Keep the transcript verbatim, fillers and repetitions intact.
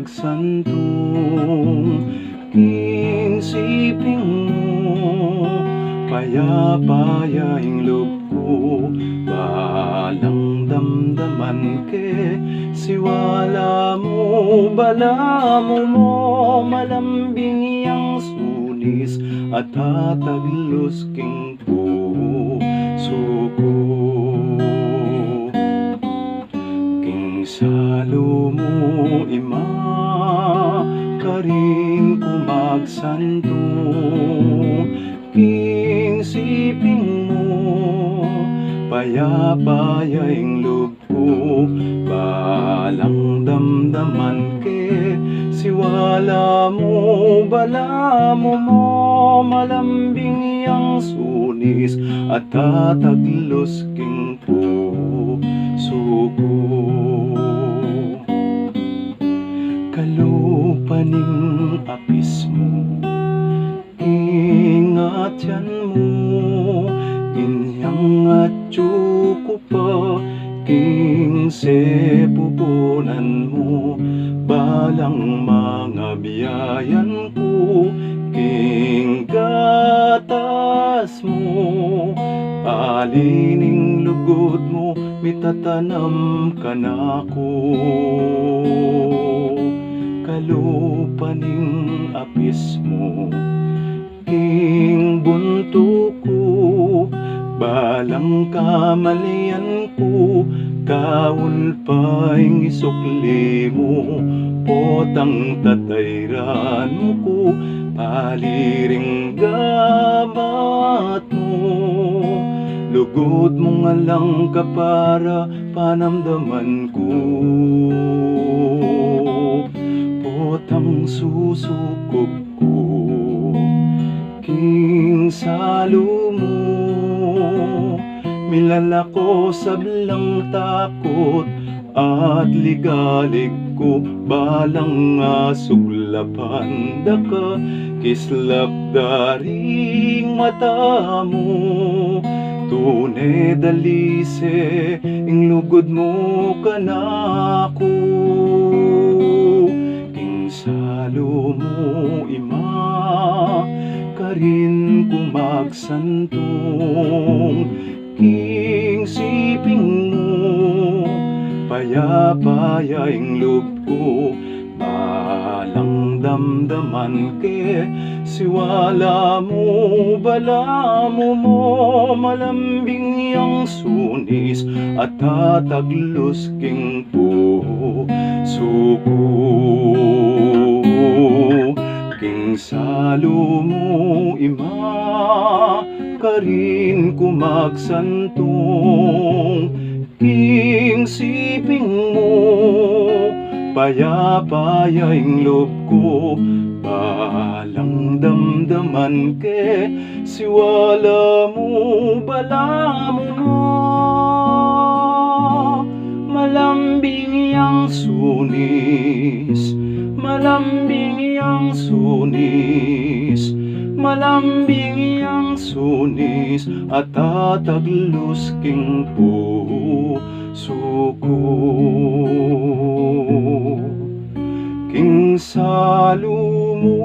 santung king siping mu, payapa ya ing lub ku, balang damdaman ke, siwala mu, balamu mu, malambing yang sunis, at tataglus king pusu ku. King salu mu ima, karin ku magsantung, king siping mu, payapa ya ing lub ku, balang damdaman ke, siwala mu, balamu mu, malambing yang sunis, at tataglus king pusu ku. Kalupa ning apis mu, king atian mu, inyang atyu ku pa, king sepupunan mu, balang mangabiayan ku, king gatas mu, ali ning lugud mu, mitatanam kanaku. Kalupa ning apis mu, king buntuk ku, balang kamalian ku, kaul pa ing isukli mu, potang tatairan mu ku, pali ring gamat mu, lugud mu nga lang kapara panamdaman ku, potang susuku ku king salu mu, milalako sablang takut at ligalig ku, balang asuklapan da ka, kislap da ring mata mu, tune dalise ing lugud mu kanaku. King salu mu ima, karin ku magsantung, king siping mu, payapa ya ing lub ku, balang damdaman ke, siwala mu, balamu mu, malambing yang sunis, at tataglus king pusu ku. King salu mu ima, karin ku magsantung, king siping mu, payapa ya ing lub ku, balang damdaman ke, siwala mu, balamu mu, malambing yang sunis, malambing yang sunis, malambing yang sunis, at tataglus king pusu ku. King salu mu